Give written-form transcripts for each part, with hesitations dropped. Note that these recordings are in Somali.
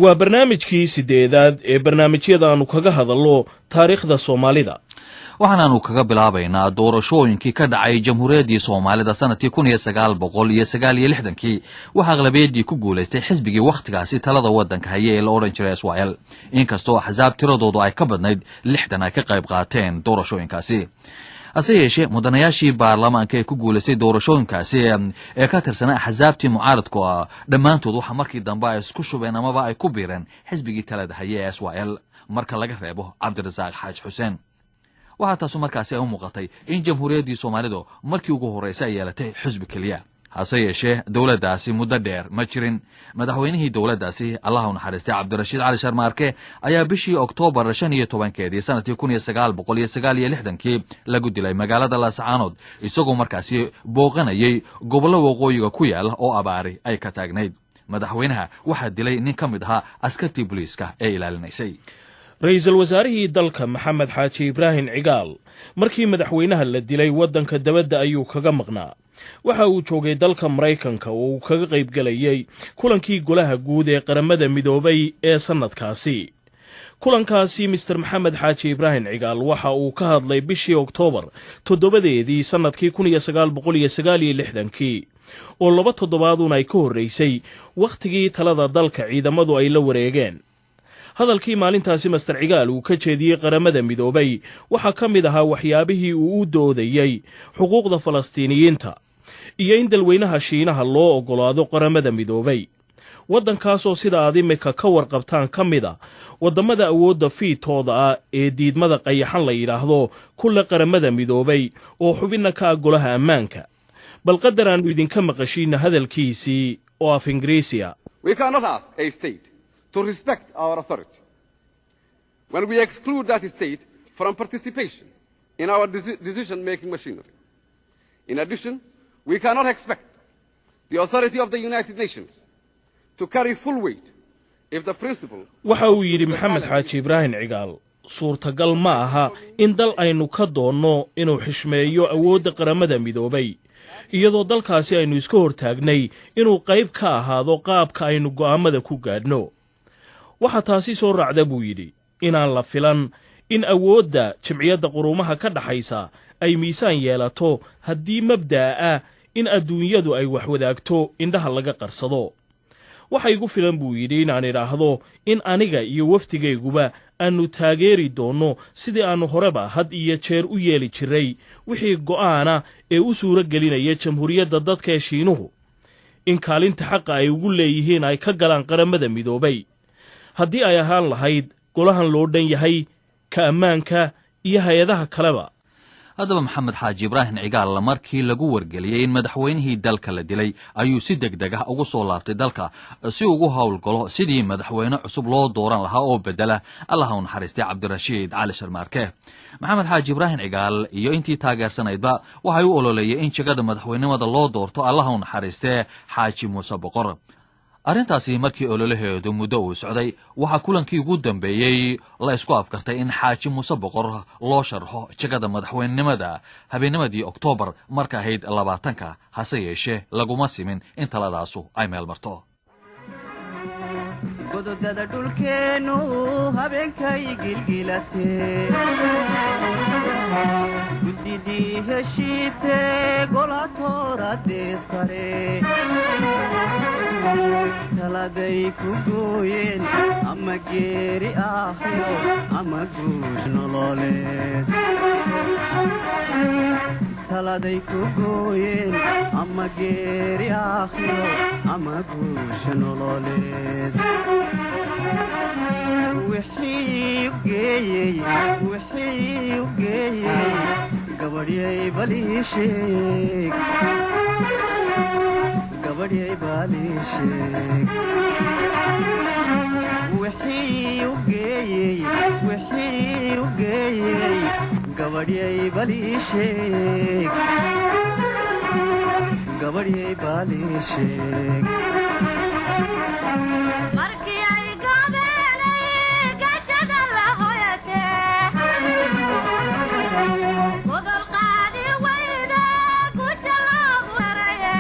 Waa barnaamijkii 8aad ee barnaamijyada aanu kaga hadallo taariikhda Soomaalida. Waxaanaanu kaga bilaabaynaa doorashooyinkii ka dhacay Jamhuuriyaddii Soomaalida sanadkii 1969-kii. Waxaa aqlabiyaddii ku guulaystay xisbigii wakhtigaasi talada waddanka haya ee la odhan jiray SYL, inkastoo axsaab tiradoodu ay ka badnayd 60 ay ka qayb qaateen doorashooyinkaasi. Hase yeeshee, mudanayaashii baarlamaanka ee ku guulaystay doorashooyinkaasi ee ka tirsanaa axsaabtii mucaaradku ah dhammaantood waxaa markii dambe ay isku shubeen amaba ay ku biireen xisbigii talada haya ee SYL, marka laga reebo Cabdirasaaq Xaaji Xuseen. Waxaa taasu markaasi ay u muuqatay in Jamhuuriyaddii Soomaalidu markii ugu horreysay ay yeelatay xisbi keliya. Hase yeeshee, dowladdaasi muddo dheer ma jirin. Madaxweynihii dowladdaasi, Allah u naxariistay, Cabdirashiid Cali Sharmaarke ayaa bishii Oktoobar 15-keedii sanadkii 1969-kii lagu dilay magaalada Laascaanood, isagoo markaasi booqanayay gobollo waqooyiga ku yaala oo abaari ay ka taagnayd. Madaxweynaha waxaa dilay nin ka mid ahaa askartii booliiska ee ilaalinaysay. Ra-iisul wasaarihii dalka, Maxamed Xaaji Ibraahim Cigaal, markii madaxweynaha la dilay waddanka dabadda ayuu kaga maqnaa. Waxa uu joogay dalka Maraykanka oo uu kaga qayb gelayey kulankii Golaha Guud ee Qaramada Midoobay ee sannadkaasi. Kulankaasi Mister Maxamed Xaaji Ibraahim Cigaal waxa uu ka hadlay bishii Oktoobar 7-deedii sannadkii 1969-kii, oo 2 toddobaadun ay ka horraysay wakhtigii talada dalka ciidamadu ay la wareegeen. Hadalkii maalintaasi Master Cigaal uu ka jeediyey Qaramada Midoobay waxaa ka mid ahaa waxyaabihii uu u doodayey xuquuqda Falastiiniyiinta iyo in dalweynaha Shiinaha loo oggolaado Qaramada Midoobay, waddankaasoo sida aad imika ka warqabtaan ka mid a waddamada awoodda fiitooda ah ee diidmada qayaxan la yidhaahdo kulle Qaramada Midoobay oo xubinna ka ah Golaha Ammaanka. Bal qadar aannu idinka maqashiinna hadalkiisii oo af Ingiriisiya. To respect our authority when we exclude that state from participation in our decision-making machinery. In addition, we cannot expect the authority of the United Nations to carry full weight if the principle Waxa uu yidhi Maxamed Xaaji Ibraahim Cigaal: "Suurtagal ma aha in dal aynu ka doonno inuu xishmeeyo awoodda Qaramada Midoobay, iyadoo dalkaasi aynu iska hortaagnay inuu qayb ka ahaado qaabka aynu go'aammada ku gaadhno. Waxaa taasi soo raacda," buu yidhi, "inaan la filan in awoodda Jimciyadda Quruumaha ka dhaxaysa ay miisaan yeelato haddii mabda'a ah in adduunyadu ay wax wadaagto indhaha laga qarsado. Waxa igu filan," buu yidhi, "inaan idhaahdo in aniga iyo wafdigayguba aannu taageeri doonno, sidii aannu horeba had iyo jeer u yeeli jiray, wixii go'aana ee u suuro gelinaya Jamhuuriyadda Dadka ee Shiinuhu in kaalinta xaqa ay ugu leeyihiin ay ka galaan Qaramada Midoobay, haddii ay ahaan lahayd golahan loo dhan yahay, ka ammaanka iyo hay-adaha kaleba." Haddaba, Maxamed Xaaji Ibraahim Cigaal markii lagu wargeliyey in madaxweynihii dalka la dilay ayuu si deg deg ah ugu soo laabtay dalka si ugu howlgalo sidii madaxweyne cusub loo dooran lahaa oo bedela, Allaha u naxariistay, Cabdirashiid Cali Sharmaarke. Maxamed Xaaji Ibraahim Cigaal iyo intii taageersanaydba waxay u ololeeyey in jagada madaxweynimada loo doorto, Allaha u naxariistee, Xaaji Muuse Boqor. Arrintaasi markii ololaheedu muddo uu socday, waxaa kulankii ugu dambeeyey la isku afkartay in Xaaji Muuse Boqor loo sharxo jagada madaxweynenimada habeennimadii Oktoobar marka ahayd 20-ka. Hase yeeshee, laguma simin in taladaasu ay meel marto. Gododada dhulkeennu habeenkay gilgilate, guddidii heshiise golatooradee sare taladay ku gooyeen, ama geeri aakhiro ama guush nololeed taladay ku gooyeen, ama geeri aakhiro ama guusha nololeed. Wixii u geeyey, wixii u geeyey, gabadhyay balii sheeg, gabadhyay balii sheeg. Wixii u geeyey, wixii u geeyey, gabadhyay balii sheeg, gabadhyay balii sheeg. Markii ay gabeelay gajada la hoyatee, godol qaadi wayda guja loogu daraye.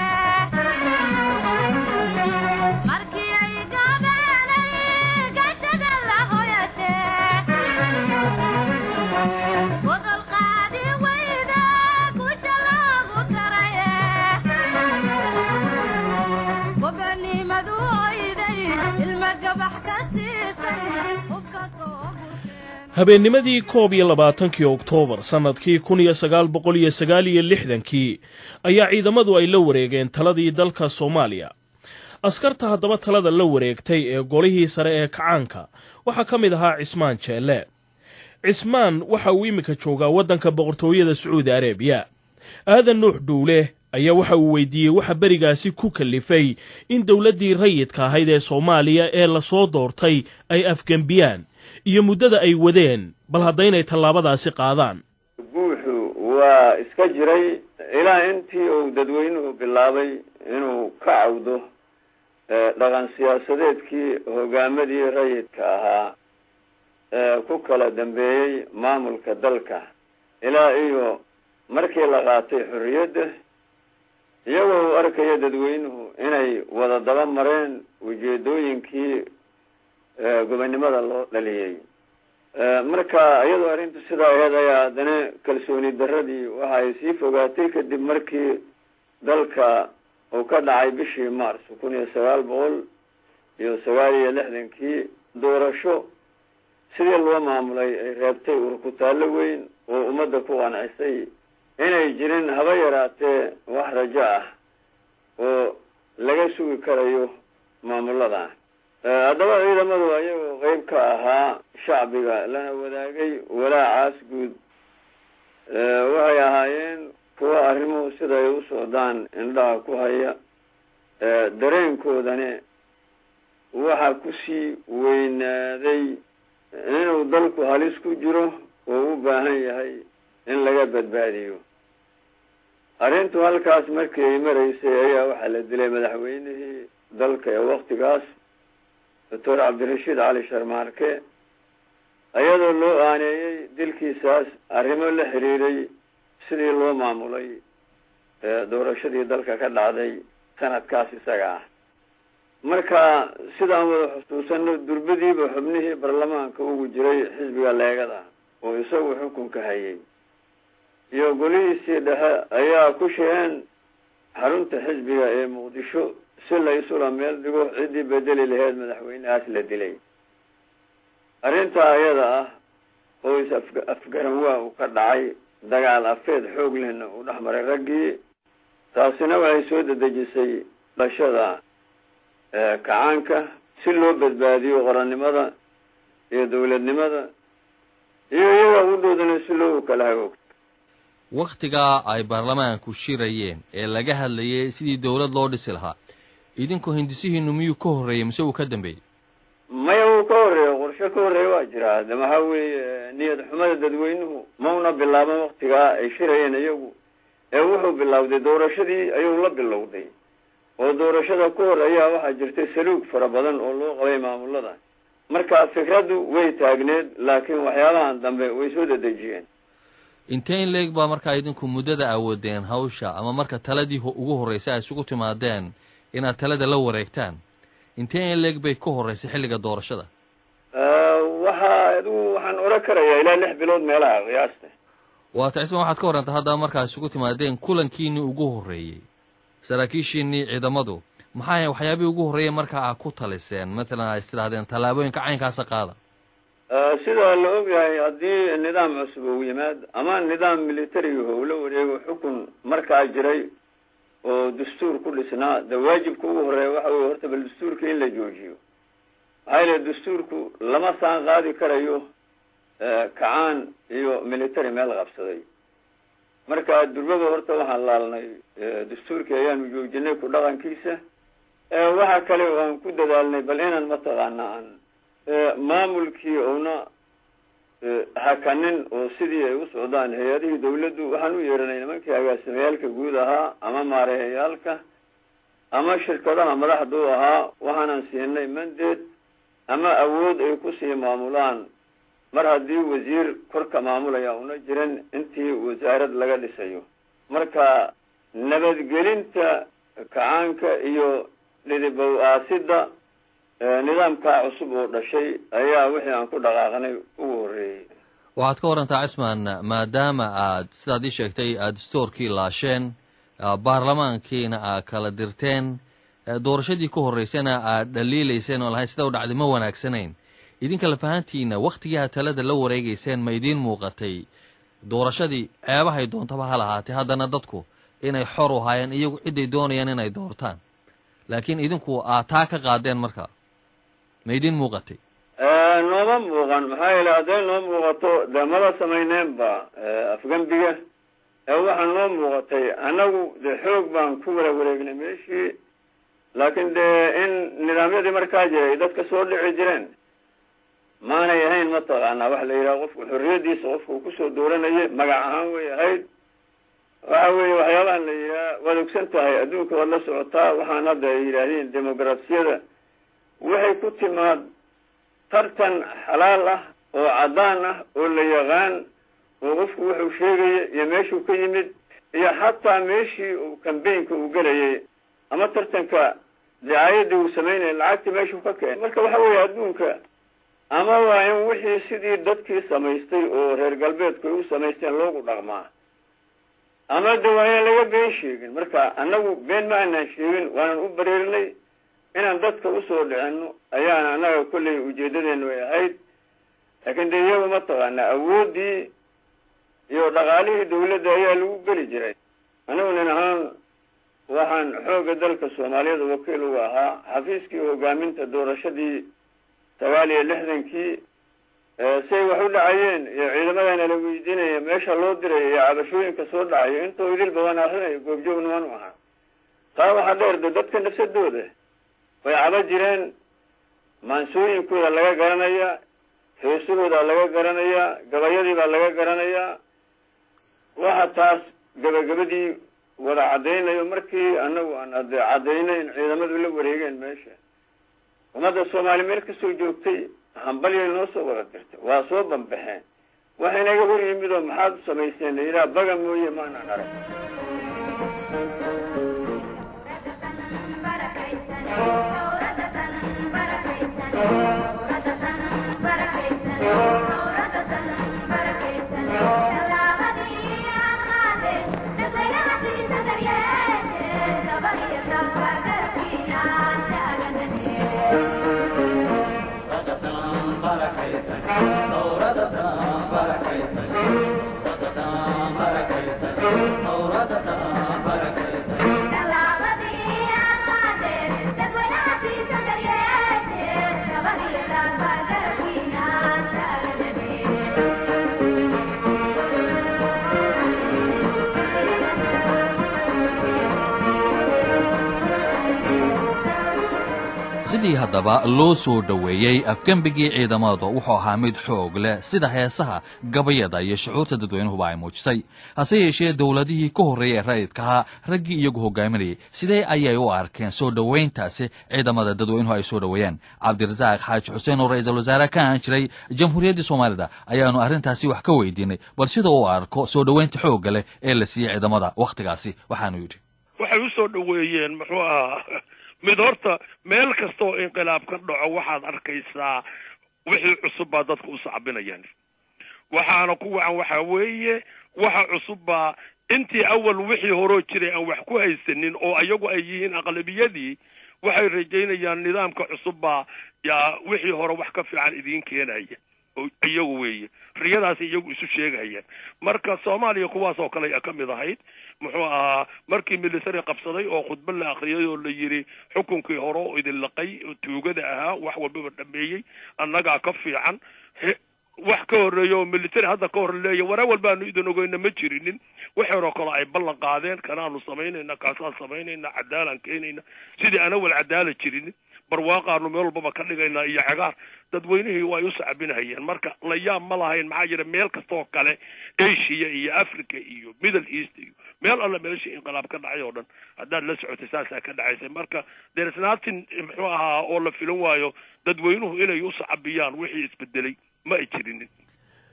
Markii ay gabeelay Habeennimadii 21-kii Oktoobar sannadkii 1969-kii ayaa ciidamadu ay la wareegeen taladii dalka Soomaaliya. Askarta haddaba talada la wareegtay ee golihii sare ee kacaanka waxaa ka mid ahaa Cismaan Jeelle. Cismaan waxa uu iminka joogaa waddanka Boqortooyada Sacuudi Areebiya. Aadan Nuux Dhuule ayaa waxa uu weydiiyey waxa berigaasi ku kallifay in dowladdii rayidka ahayd ee Soomaaliya ee lasoo doortay ay afgembiyaan iyo muddada ay wadeen bal haddaynay tallaabadaasi qaadaan. Guuxu waa iska jiray ilaa intii uu dadweynuhu bilaabay inuu ka cawdo dhaqan siyaasadeedkii hogaamadii rayidka ahaa ee ku kala dambeeyey maamulka dalka ilaa iyo markii la qaatay xorriyadda, iyagoo uu arkaya dadweynuhu inay wada daba mareen ujeedooyinkii gobonnimada loo dhaliyey. Marka iyadoo arrintu sidaa aheyd ayaa haddana kalsooni darradii waxa ay sii fogaatay kadib markii dalka uu ka dhacay bishii Mars 1969-kii doorasho sidii loo maamulay ay reebtay urkutaallo weyn oo ummadda ku qancisay inay jirin haba yaraatee wax rajo ah oo laga sugi karayo maamulada. Haddaba ciidamadu ayagoo qeyb ka ahaa shacbiga lana wadaagay walaacaas guud, waxay ahaayeen kuwa arrimuhu siday u socdaan indhaha ku haya, dareenkoodani waxaa kusii weynaaday inuu dalku halis ku jiro oo u baahan yahay in laga badbaadiyo. Arrintu halkaas markii ay maraysay ayaa waxaa la dilay madaxweynihii dalka ee waktigaas, Doctor Cabdirashiid Cali Sharmaarke, iyadoo loo aaneeyey dilkiisaas arrimo la xiriiray sidii loo maamulay doorashadii dalka ka dhacday sanadkaas isaga ah. Marka sidaan wada xusuusano, durbadiiba xubnihii baarlamaanka ugu jiray xisbiga Leegada oo isagu xukunka hayay iyo golihiisii dhexe ayaa ku shireen xarunta xisbiga ee Muqdisho si la isula meel dhigo ciddii bedeli laheyd madaxweynehaas la dilay. Arrintaa ayada ah oo is afgaranwaa uu ka dhacay, dagaal afeed xoog lehna uu dhex maray raggii, taasina waxay soo dedejisay dhashada kacaanka si loo badbaadiyo qorannimada iyo dowladnimada iyo iyaga udhoodana si loo kala hagoog. Wakhtigaa ay baarlamaanku shirayeen ee laga hadlayay sidii dowlad loo dhisi lahaa, idinku hindisihiinu miyuu ka horreeyey mise uu ka dambeeyey? Maya, wuu ka horreeya. Qorshe ka horreeya waa jiraa. De waxaa weeye, niyad xumada dadweynuhu mauna bilaaban waktigaa ay shirayeen iyagu, ee wuxuu bilowday doorashadii ayuu la bilowday, oo doorashada ka hor ayaa waxaa jirtay saluug fara badan oo loo qabay maamulada. Marka fikraddu way taagneed, laakiin waxyaabahan dambe way soo dedejiyeen. Intee in leeg baa markaa idinku muddada awoodeen hawsha, ama marka taladii ugu horreysay ay isugu timaadeen inaad talada la wareegtaan, intee in leeg bay ka horreysay xilliga doorashada? Waxa adigu waxaan odhan karayaa ilaa 6 bilood meelaha qiyaasta. Waata Cismaan, waxaad ka warrantaa haddaba markaa isugu timaadeen kulankiinii ugu horreeyey, saraakiishiinnii ciidamadu maxay waxyaabihii ugu horreeyey markaa aad ku taliseen, matalan ay istidhahdeen tallaabooyinka caynkaasa qaada? Sida la ogyahay, haddii nidaam cusub uu yimaad ama nidaam militariga uu la wareego xukun markaa jiray oo dastuur ku dhisnaa, de waajibka ugu horreeya waxa weye horta bal dastuurka in la joojiyo. Maxaa yeele dastuurku lama saan qaadi karayo kacaan iyo military meel qabsaday. Marka durbaba horta waxaan laalnay dastuurkii, ayaanu joojinay ku dhaqankiisa. Waxa kale oo aan ku dadaalnay bal inaan mataqaana aan maamulkii una hakanin oo sidii ay u socdaan hay-adihii dawladdu. Waxaan u yeeranay nimankii agaasimayaalka guud ahaa ama maareeyayaalka ama shirkadaha madaxda u ahaa, waxaanan siinay mandate ama awood ay kusii maamulaan mar haddii wasiir korka maamulaya una jirin intii wasaarad laga dhisayo. Marka nabadgelinta kacaanka iyo dhidibow aasidda nidaamkaa cusub oo dhashay ayaa wixii aan ku dhaqaaqnay ugu horreeyey. Waxaad ka warantaa, Cismaan, maadaama aad sidaad ii sheegtay aad dastuurkii laasheen, baarlamaankiina aad kala dirteen, doorashadii ku horreysana aad dhaliilayseen oo lahayd sida u dhacday ma wanaagsanayn, Idinka lafahantiina, wakhtigii aad talada la wareegeyseen, ma idiin muuqatay doorashadii, ceebahay doontaba ha lahaatee, haddana dadku inay xor u ahaayeen iyagu cidday doonayaan inay doortaan, laakiin idinku aad taa ka qaadeen? Markaa ma idiin muuqatay? Nooma muuqan. Maxaa yeele, hadday noo muuqato, dee maba samayneenba afgembiga. Ee waxaa noo muuqatay, annagu dee xoog baan ku wara wareegnay meeshii, laakiin dee in nidaamyadii markaa jiray dadka soo dhici jireen maanay ahayn. Mataqaanaa, waxa la yidhaha qofku xorriyaddiisa qofka uu kusoo dooranayay magac ahaan way ahayd. Waxa weeye, waxyaabahan la yidhaha, waad ogsan tahay, adduunka waad la socotaa, waxaan hadda ay yidhaahdeen demoqrasiyada waxay ku timaad tartan xalaal ah oo caddaan ah oo la yaqaan, oo qofku wuxuu sheegaya iyo meeshuu ka yimid iyo xataa meeshii uu campaignka uu gelayay ama tartanka dacaayadii uu samaynayay lacagtii meeshuu ka keenay. Marka waxa weeye, adduunka ama waa in wixii sidii dadkii samaystay oo reer galbeedku ay u samaysteen loogu dhaqmaa, ama de waa inaan laga been sheegin. Marka annagu been ma aanan sheegin, waanan u bareerinay inaan dadka usoo dhicino ayaana annaga kolley ujeedadeenu ay ahayd. Laakiin dee iyagu, mataqaanaa, awooddii iyo dhaqaalihii dawladda ayaa lagu geli jiray. Anigu nin ahaan waxaan xoogga dalka Soomaaliyeed wakiil uga ahaa xafiiskii hogaaminta doorashadii 69-kii. Say wax u dhacayeen iyo ciidamadana la weydiinaya, meesha loo diraya iyo cabashooyinka soo dhacayo, intoo idilba waan akrinayo, goobjoogna waan u ahaa. Taa waxaa dheer, de dadka nafsadooda way caba jireen, maansooyinkooda laga garanayaa, heesahooda laga garanayaa, gabayadii baa laga garanayaa. Waxa taas gabagabadii wada caddaynayo, markii annagu aan ade caddaynay in ciidamadu la wareegeen meesha, ummadda Soomaali meel kasoo joogtay hambalyay noo soo wada dirtay, waa soo bambaxeen. Waxa inaga hor yimid oo "Maxaad u samayseen?" la yidhaha, baga mooye maanaan arag. Sidii haddaba loo soo dhoweeyey afgembigii ciidamadu wuxuu ahaa mid xoog leh, sida heesaha, gabayada iyo shucuurta dadweynuhuba ay muujisay. Hase yeeshee, dowladihii ka horreeyay ee rayidkahaa, raggii iyagu hogaaminayay, sidee ayay u arkeen soo dhoweyntaasi ciidamada dadweynuhu ay soo dhoweeyeen? Cabdirasaaq Xaaji Xuseen oo ra-iisul wasaare ka ahaan jiray Jamhuuriyaddii Soomaalida ayaanu arrintaasi wax ka weydiinay, bal sida uu arko soo dhoweynta xoogga leh ee la siiyey ciidamada wakhtigaasi. Waxaanu yidhi: Waxay u soo dhoweeyeen, muxuu ahaa, mid horta meel kasta oo inqilaab ka dhaco waxaad arkaysaa wixii cusub baa dadka u sacbinayaan. Waxaana ku wacan waxaa weeye, waxa cusub baa intii awal wixii horoo jiray aan wax ku haysanin oo iyagu ay yihiin aqlabiyadii. Waxay rajaynayaan nidaamka cusub baa yaa wixii hore wax ka fiican idiin keenaya, oo iyagu weeye riyadaasi iyagu isu sheegayaan. Marka Soomaaliya kuwaas oo kale ka mid ahayd. Muxuu ahaa, markii military qabsaday oo khudba la akriyay oo la yidhi xukunkii hore oo idin laqay oo tuugada ahaa, wax walbaba dhameeyey, annagaa ka fiican, wax ka horreeya oo military hadda ka hor leeya waraa walbaanu idin ogeyna ma jirinin. Waxeeroo kale ay ballan qaadeen, kanaanu samaynayna, kaasaan samaynayna, cadaalaan keenayna, sidii aan awal cadaala jirinin, barwaaqaanu meel walbaba ka dhigaynaa iyo cagaar, dadweynihii way u sacbinahayeen. Marka la yaab ma lahayn, maxaa jira, meel kastoo kale, Asia iyo Africa iyo Middle East iyo meel alla meeshii inqilaab ka dhacay oo dhan haddaad la socotay, saasaa ka dhacaysay. Marka there is nothing, muxuu ahaa, oo la filan waayo dadweynuhu inay u sacbiyaan wixii isbedelay ma ay jirinin.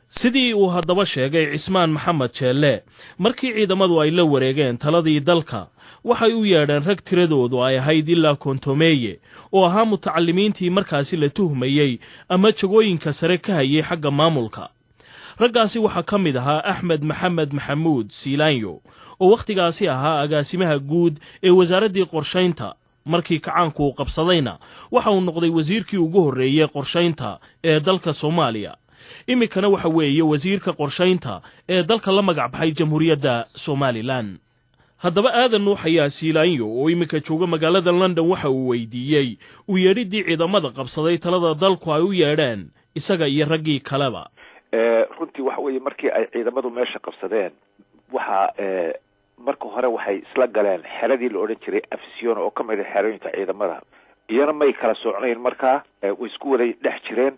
Sidii uu haddaba sheegay Cismaan Maxamed Jeelle, markii ciidamadu ay la wareegeen taladii dalka, waxay u yeedheen rag tiradoodu ay ahayd ilaa kontomeeye oo ahaa mutacalimiintii markaasi la tuhmayey ama jagooyinka sare ka hayay xagga maamulka. Raggaasi waxaa ka mid ahaa Axmed Maxamed Maxamuud Siilaanyo oo wakhtigaasi ahaa agaasimaha guud ee wasaaraddii qorshaynta. Markii kacaanku uu qabsadayna waxa uu noqday wasiirkii ugu horreeyey qorshaynta ee dalka Soomaaliya. Iminkana waxa weeye wasiirka qorshaynta ee dalka la magac baxay Jamhuuriyadda Somalilan. Haddaba Aadan Nuux ayaa Siilaanyo oo iminka jooga magaalada London waxa uu weydiiyey u yeedhiddii ciidamada qabsaday talada dalku ay u yeedheen isaga iyo raggii kaleba. Runtii waxa weeye, markii ay ciidamadu meesha qabsadeen, waxa marka hore waxay isla galeen xeradii la odhan jiray Afisyoon oo ka mid a xerooyinka ciidamada. Iyana may kala socnayn, markaa way isku waday dhex jireen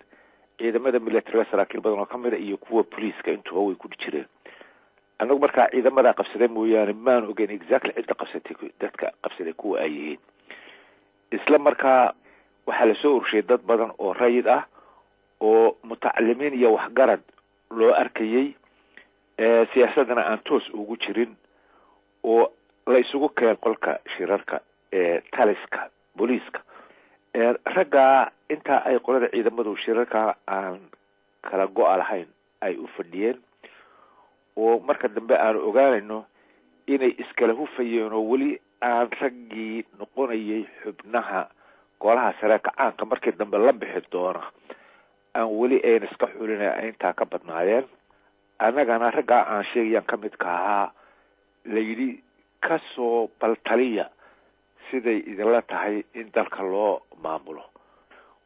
ciidamada militariga, saraakiil badan oo kamid a iyo kuwa boliiska intuba way ku jireen. Annagu markaa ciidamada qabsaday mooyaane maan ogeyn exactly cidda qabsatay, dadka qabsaday kuwa ay yihiin. Isla markaa waxaa lasoo urshiyay dad badan oo rayid ah oo mutacalimiin iyo waxgarad loo arkayey, siyaasadana aan toos ugu jirin, oo la isugu keen qolka shirarka ee taliska booliiska. Raggaa intaa ay qolada ciidamadu shirarka aan kala go-a lahayn ay u fadhiyeen, oo marka dambe aanu ogaanayno inay iskala hufayeen oo weli aan raggii noqonayay xubnaha golaha sare kacaanka markii dambe la bixi doona aan weli ayna iska xulina, ay intaa ka badnaayeen. Annagana raggaa aan sheegayaan ka midka ahaa la yidhi kasoo baltaliya siday idinla tahay in dalka loo maamulo.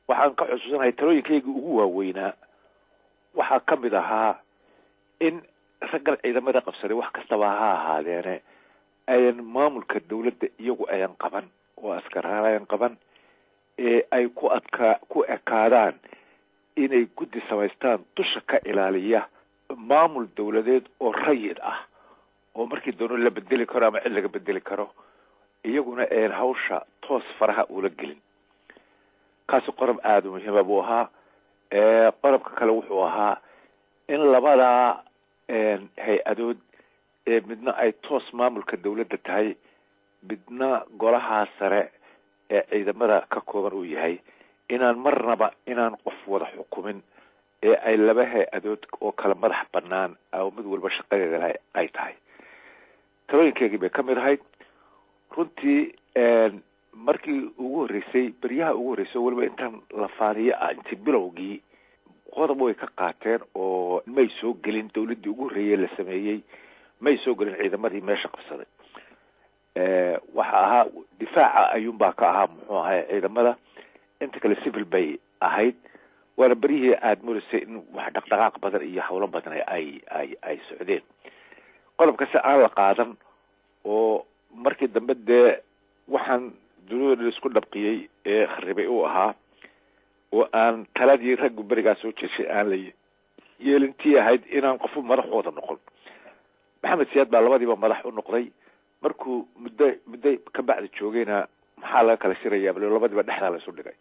Waxaan ka xusuusanahay talooyinkaygii ugu waaweynaa waxaa ka mid ahaa in raggan ciidamada qabsaday, wax kastaba ha ahaadeene, ayan maamulka dawladda iyagu ayan qaban oo askarahaan ayan qaban, ee ay ku adkaa ku ekaadaan inay guddi samaystaan dusha ka ilaaliya maamul dawladeed oo rayid ah, oo markii doono la bedeli karo ama cid laga bedeli karo, iyaguna ayan hawsha toos faraha ula gelin. Kaasi qodob aada u muhiima buu ahaa. Qodobka kale wuxuu ahaa in labadaa hay-adood ee midna ay toos maamulka dawladda tahay, midna golaha sare ee ciidamada ka kooban uu yahay, inaan marnaba inaan qof wada xukumin ee ay laba hay-adood oo kala madax bannaan oo mid walba shaqadeeda lahay ay tahay. Talooyinkeygii bay ka mid ahayd. Runtii markii ugu horreysay, beryaha ugu horreysay, oo weliba intaan lafaaniyo ah, intii bilowgii qodob way ka qaateen oo may soo gelin dawladdii ugu horreeyey la sameeyey, may soo gelin ciidamadii meesha qabsaday. Waxa ahaa difaaca ayuunbaa ka ahaa, muxuu ahay, ciidamada inta kale civil bay ahayd. Waana beryihii aada moodasay in wax dhaqdhaqaaq badan iyo howlo badan ay socdeen. Qodobka si aan la qaadan oo markii dambe dee waxaan dunida la isku dhabqiyey ee kharibay uu ahaa, oo aan taladii raggu berigaa soo jeeshay aan la yeelintii ahayd inaan qofu madaxooda noqon. Maxamed Siyaad baa labadiiba madax u noqday. Markuu muddo ka bacdi joogayna, maxaa laga kala shirayaa, bal labadiiba dhexdaa la isu dhigay.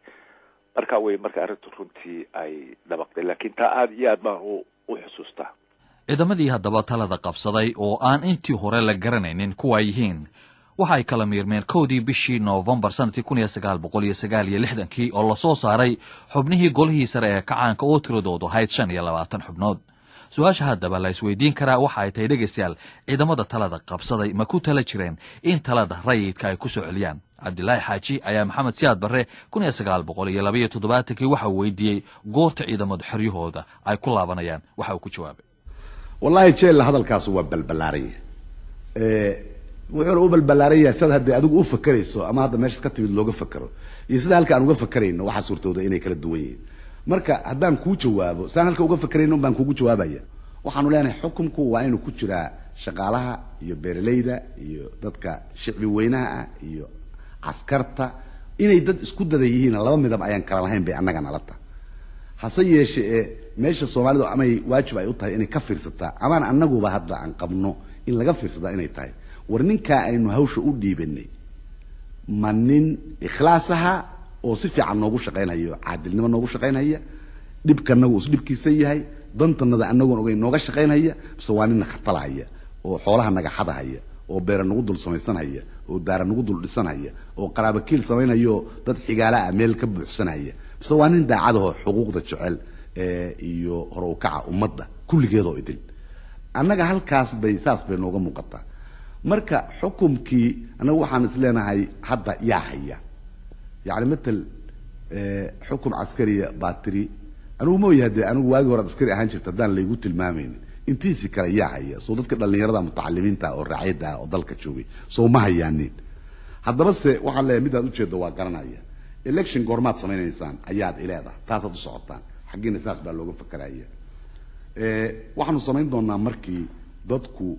Marka wey marka arrintu runtii ay dhabaqday, laakiin taa aada iyo aad baan u xusuustaa. Ciidamadii haddaba talada qabsaday oo aan intii hore la garanaynin kuwa ay yihiin waxa ay kala miirmeen 1dii bishii Noofembar sanadkii 1969kii, oo lasoo saaray xubnihii golihii sare ee kacaanka oo tiradoodu ahayd 25 xubnood. Su-aasha haddaba la isweydiin karaa waxa ay tahay, dhegaystayaal, ciidamada talada qabsaday ma ku tala jireen in talada rayidka ay ku soo celiyaan? Cabdilaahi Xaaji ayaa Maxamed Siyaad Barre 1972kii waxa uu weydiiyey goorta ciidamadu xeryahooda ay ku laabanayaan. Waxa uu ku jawaabay: Wallaahi jeella, hadalkaasu waa balbalaaran yahay. Wuxuuna u balbalaaran yahay sida haddii adigu u fakerayso ama hadda meeshaad ka timid looga fakero iyo sida halka aan uga fakerayno, waxaa suurtooda inay kala duwan yihiin. Marka haddaan kuu jawaabo, sidaan halka uga fakerayno baan kugu jawaabaya. Waxaanu leenahay xukumku waa inuu ku jiraa shaqaalaha iyo beeralayda iyo dadka shicbi weynaha ah iyo caskarta, inay dad isku dada yihiin, laba midab ayaan kala lahayn bay annaga nala tahay. Hase yeeshe ee meesha Soomaalidu amay waajib ay u tahay inay ka fiirsataa, amaan annaguba hadda aan qabno in laga fiirsadaa, inay tahay: war ninkaa aynu hawsha u dhiibanay ma nin ikhlaas aha oo si fiican noogu shaqaynhayo, caadilnimo noogu shaqaynhaya, dhibkanagu is dhibkiisa yahay, dantanada anagoon ogeyn nooga shaqaynhaya, mise waa nin khatalahaya oo xoolaha naga xadahaya oo beera nagu dul samaysanhaya oo daara nagu dul dhisanhaya oo qaraabakiil samaynayo, dad xigaala ah meel ka buuxsanhaya, mise waa nin daacadahoo xuquuqda jecel iyo hor u kaca ummadda kulligeedoo idil? Annaga halkaas bay saas bay nooga muuqataa. Marka xukumkii annagu waxaan is leenahay hadda yaa haya, yacni matal xukum caskariya baa tiri. Anigu mooyaha dee, anigu waagi hore askari ahaan jirta haddaan laygu tilmaamaynin, intiisi kale yaa haya? Soo dadka dhallinyarada mutacalimiinta oo raaciyadda ah oo dalka joogay soo ma hayaanin? Haddaba se waxaan leeyahay, midaad ujeeddo waa garanaya. Election goormaad samaynaysaan ayaad ileedahay, taasaad u socotaan xaggiina, saas baa looga fakaraya. Waxaanu samayn doonaa markii dadku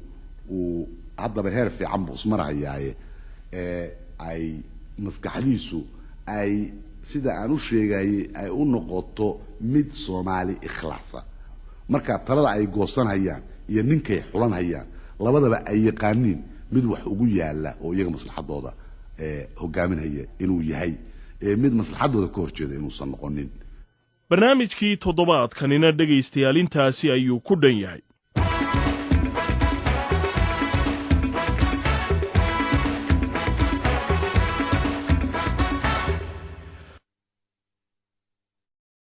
uu haddaba heer fiican buu ismarayaaye, ay maskaxdiisu ay sida aan u sheegayay ay u noqoto mid Soomaali ikhlaasa, marka talada ay goosanhayaan iyo ninkay xulanhayaan labadaba ay yaqaaniin mid wax ugu yaala oo iyaga maslaxadooda hogaaminhaya inuu yahay, mid maslaxadooda ka horjeeda inuusan noqonin. Barnaamijkii toddobaadkanina, dhegaystayaal, intaasi ayuu ku dhan yahay.